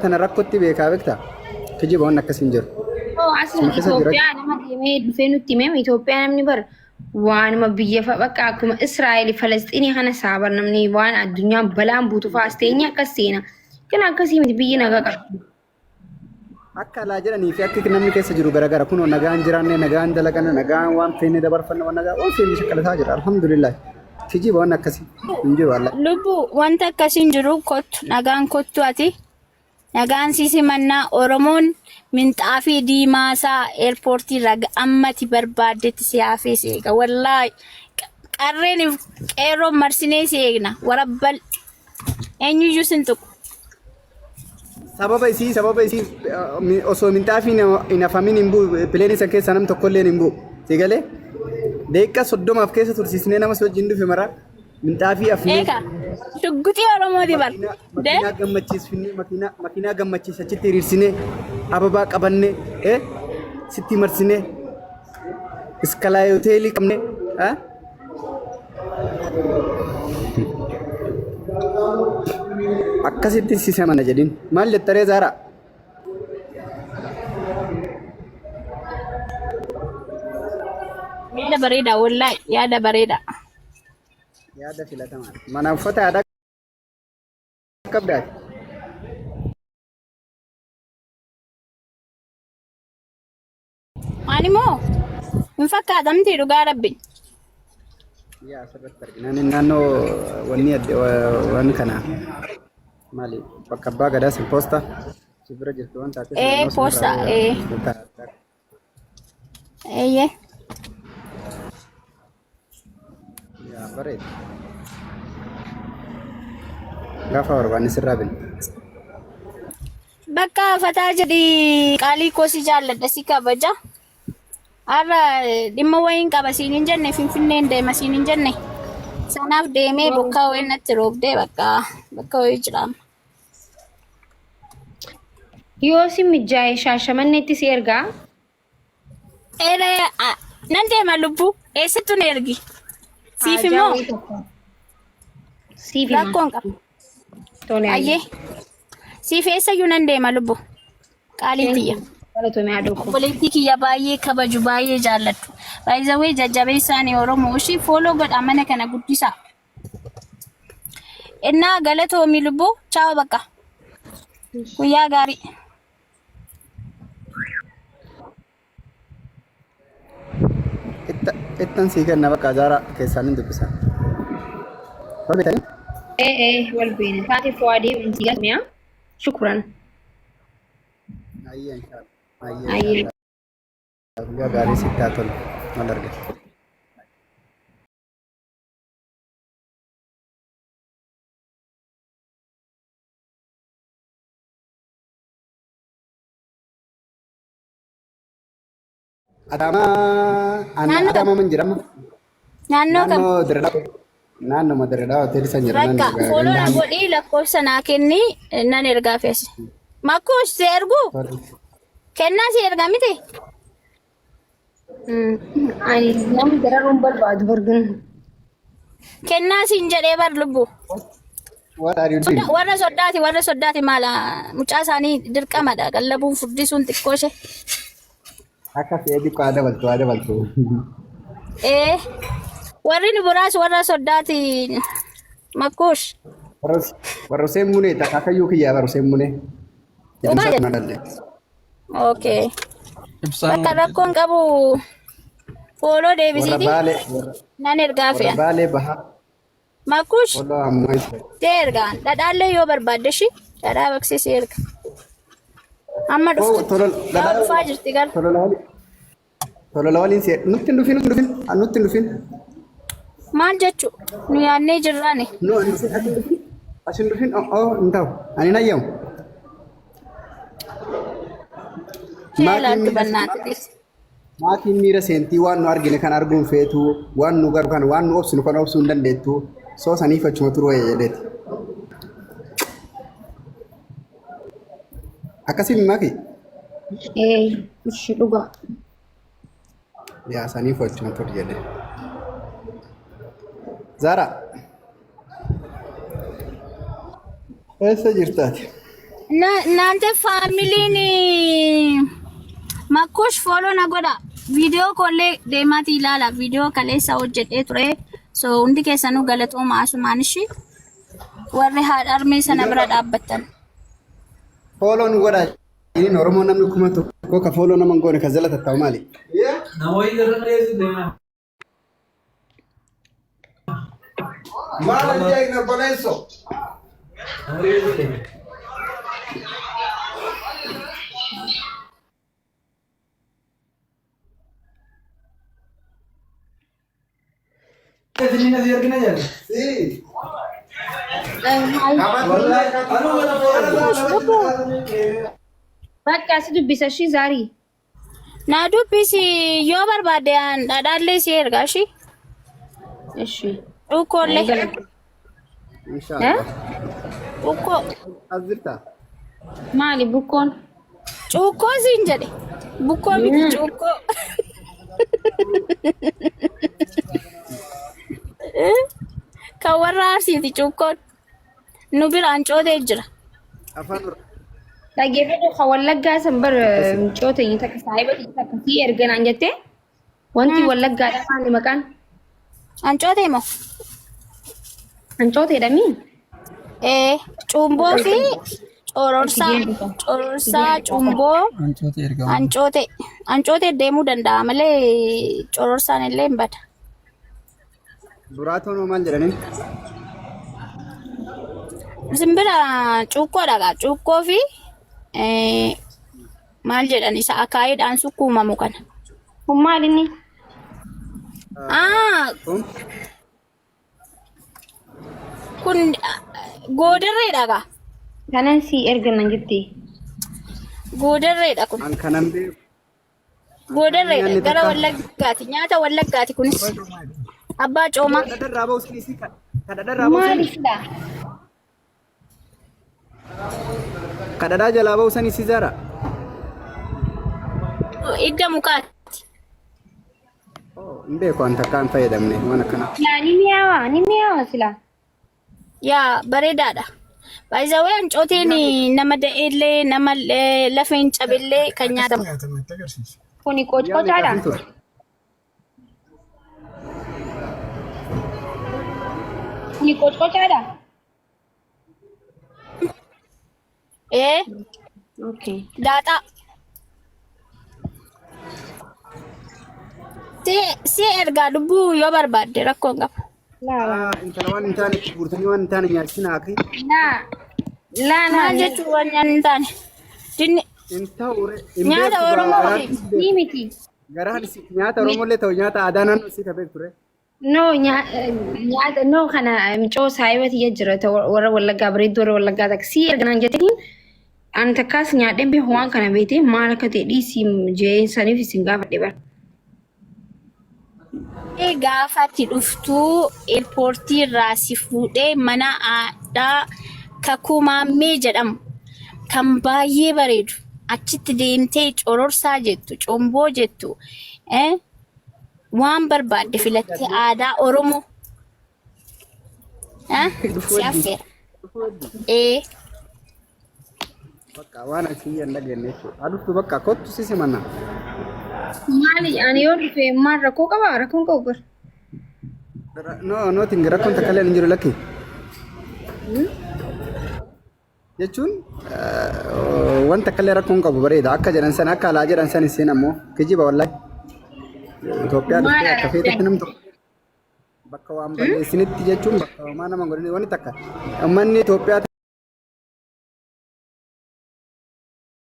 Tana rakkotti beekaa beektaa? Kijiba waan akkasii hin jiru. Oo asuma Suma keessa jira. Itoophiyaa nama deemee dhufee nutti himee Itoophiyaa namni bar waanuma biyya fa bakka akkuma Israa'el Falasxiinii kana saabar namni waan addunyaan balaan buutu fa'aas teenye akkas seena. Kan akkasii miti biyyi nagaa qabdi. Akka alaa jedhanii fi akka namni keessa jiru garagara. Kunoo nagaan jiraanne, nagaan dalaganne, nagaan waan feene dabarfanne, waan nagaa waan feene shakkalataa jira. Alhamdulillah. Kijiba waan akkasii hin jiru alla. Lubbu wanta akkasii hin jiru kottu nagaan kottu ati nagaan si simannaa Oromoon minxaafii diimaasaa eerpoortii irraa ammati barbaaddetti si haafee si eega wallaahi qarreen qeerroon marsinee si eegna warabbal eenyuyyuu sin tuqu. Sababa isii osoo minxaafiin hin afamin hin bu'u pileenii san keessaa nam tokkolleen hin bu'u. Si galee daqiiqaa 30f keessa tursiisnee nama si wajjin dhufe mara minxaafii afnee Eega shugguxii Oromooti bar. makiinaa De makiinaa gammachiisfinee makiinaa gammachiis achitti hiriirsinee ababaa qabannee sitti marsinee iskalaay hoteelii qabnee Akkasitti si samana jedhin. Maal jettaree Zaaraa? Yaada bareeda wallahi yaada bareeda. Yaada filatamaa. Mana uffata aadaa qabdaati. Ani moo hin fakkaatamti dhugaa rabbi. Yaa asirratti argina. Ani naannoo wanni adda waan kana maali bakka abbaa gadaa sin poosta si bira jirtu waan taateef Ee naannoo poosta sanarraa ee eeyyee. Yaa bareeda. Gaafa barbaanne sirraa binna. Bakka fataa jedhi qaalii koo si jaalladha si kabaja. Har'a dhimma wayiin qaba siin hin jenne Finfinneen deema siin hin jenne. Sanaaf deemee bokkaa wayiin natti roobdee bakka bakka wayii jira amma. Yoo si mijaa'e Shaashamanneetti si ergaa. Ere nan deema lubbuu eessattu na ergi. Siif Haajaa immoo wayii tokko. Siif hima. rakkoon qaba. Tole Ayyee siif eessayyuu nan deema lubbu qaalii tiyya. Galatoomi haadhoo koo. Obboleettii kiyya baay'ee kabaju baay'ee jaalladhu. Baay'izawee jajjabeessaani Oromoo ishii fooloo godhaa mana kana guddisaa. Innaa galatoomi lubbuu chaawa bakka. Guyyaa gaarii. Ittan sii kenna bakka Zaaraa keessaan hin dubbisa. Wal beektanii? Ee ee wal beena. Taate fuwaadee wanti galmiyaa. Shukran. Ayyee inshaallah. Ayyee Ayyee. inshaallah. Guyyaa gaarii sitti haa tolu. Wal argina. Adaamaa ani Naannoo kam? Adaamaa man jedhama. Naannoo kam? Naannoo Dirredhaa naannoo Dirredhaa hoteelli san jira Bakka naannoo fooloo na ganda godhii lakkoofsa naa kenni nan ergaa feesi. Makkuus si erguu? Kennaa si erga miti? Ani nama dararuun barbaadu bargun. Kennaa siin jedhee bar lubbu. What are you doing? Warra soddaati warra soddaati maala mucaa isaanii dirqamadha qallabuun furdisuun xiqqoo ishee. Akka fe'ee xiqqoo haa dabaltu haa dabaltu. Ee warri nu biraas warra soddaati makkuush. Warra Hussein Munee akaakayyuu kiyyaa warra Hussein Munee. Dhugaa Jedhamsa jedhe. na dhalle. Okay. Ibsaan Bakka rakkoon qabu fooloo Warra deebisiiti Baalee warra nan ergaa warra fe'a. Baalee bahaa Makkuush Walloo ammoo isa. si ergaan dhadhaallee yoo barbaadde shi dhadhaa baqsee si erga. Amma Oh, dhuftu. tolol Yaa dhadhaa dhufaa jirti gara. tolola waliin tolola waliin si nutti hin dhufin nutti hin dhufin nutti hin dhufin. Maal jechu nu yaadnee jirraani. No, hin dhufin as hin dhufin as hin dhufin oh oh hin ta'u ani hin hayyamu. Ishee Maatiin laattu miira bannaati. Maatiin miira seentii waan nu argine kan arguun feetu waan nu garu kan waan nu obsinu kan obsuu hin dandeettu soo saniif achuma turu wayya jedheeti. Akkasiin maki Ee ishi dhugaa. yaa saniif achuma turu jedhe. Zara eessa jirtaati? Naante faamiliin Makkush follow na godha. Viidiyoo koollee deemaatii ilaala. Viidiyoo kaleessa hojjedhee ture. So hundi keessanuu galatooma asumaan ishii. Warri haadha armee sana bira dhaabbattan. Follow nu godhaa. Inni Oromoo namni 1000 ka follow nama hin goone ka jala tattaa'u maali? Namoonni irra dheessu deemaa. Maal ajjeekne obboleessoo? Namoonni irra deema. Isiniin asii argina jedhe. Si. Wallahi anuu mana Bakka si dubbisa ishii zaarii. Na dubbisi yoo barbaadde an dhadhaallee si ergaa ishii. Ishi. Cuukkoollee. Inshaallah. Cuukkoo. As jirta? Maali bukkoon? Cuukkoo siin jedhe. Bukkoo miti cuukkoo. Kan warra Arsiiti cuukkoon. Nu bira ancootee jira. Afaan Oromoo. Dhaggeeffadhu kan Wallaggaa san bar micoota inni takka saahiba takka sii erganaan jettee wanti Wallaggaadha maali maqaan? Ancootee moo? Ancooteedha mii? Ee, cuumboo fi cororsaa, cororsaa, cuumboo, Ancootee ergama. ancootee. Ancootee deemuu danda'a malee cororsaan illee hin bada. Buraatoon hoo maal jedhaniin? Simbira cuukkoodha gaa. Cuukkoo fi maal jedhan isa akaayiidhaan sukkuumamu kana. Kun maal inni? Ah, Kun kun goodarreedha gaa. Kanan sii ergannan jetti. Goodarreedha kun. An kanan beeku. Goodarreedha. Nyaanni Gara takka- Wallaggaati. Nyaata Wallaggaati kunis. Abbaa coomaa. Kadhadharraa ba'u isii kadhadharraa ba'u Maali silaa? kadhadhaa jalaa ba'u san isii zara. Idda mukaati. Hin beeku an takka hin fayyadamne waan akkana. Silaa ni mi'aawa ni mi'aawa silaa. Yaa bareedaadha. Baay'izawee hancooteen nama da'eellee nama lafeen cabellee kan nyaatamu. Nyaatama itti agarsiisa. Kuni Guyyaa qocqocaadha. meeqaafin ture? Kuni qocqocaadha. Ee Okay. daaxaa. Si si ergaa lubbuu yoo barbaadde rakkoo hin qabu. Laa laa. Ah, intala waan hin taane itti guurtanii waan hin taane nyaachisina akhi. Laa. Laa laa. Maal jechuun waan nyaanni hin taane. Dinni Hin ta'u re. Hin nyaata beektu gaa Oromoo garaan miti. si beeku. Ni miti. Garaan si nyaata Oromollee ta'u nyaata aadaa naannoo si ka beektu re. No nyaata no kana micoo saayiba tiyya jira ta warra Wallaggaa bareedduu warra Wallaggaa takka sii erganaan jettiin ani takkaas nyaadheen beeku waan kana beekte maal akka ta'e dhiisii jeen saniif isin gaafadhe bara. Gaafa ati dhuftuu eerpoortii irraa si fuudhee mana aadaa Kakuu Maammee jedhamu kan baay'ee bareedu achitti deemtee cororsaa jettu, cumboo jettu, waan barbaadde filattee aadaa Oromoo Dhufuu si wajjin. affeera. Dhufuu wajjin. Ee. Bakka waan asii hin dhageenye jechuudha. Aduftu bakka kottu si simanna. Maali ani yoo dhufe maal rakkoo qabaa? Rakkoon qabu bara. No, nothing rakkoon takka illee hin jiru lakki. Jechuun wanta akka illee rakkoon qabu bareeda. Akka jedhan sana akka alaa jedhan san isin ammoo kijiba wallahi. Itoophiyaa dhuftee akka feetetti nam tokko bakka waan balleessinitti jechuun bakka homaa nama hin godhin wanti takka. Uummanni Itoophiyaa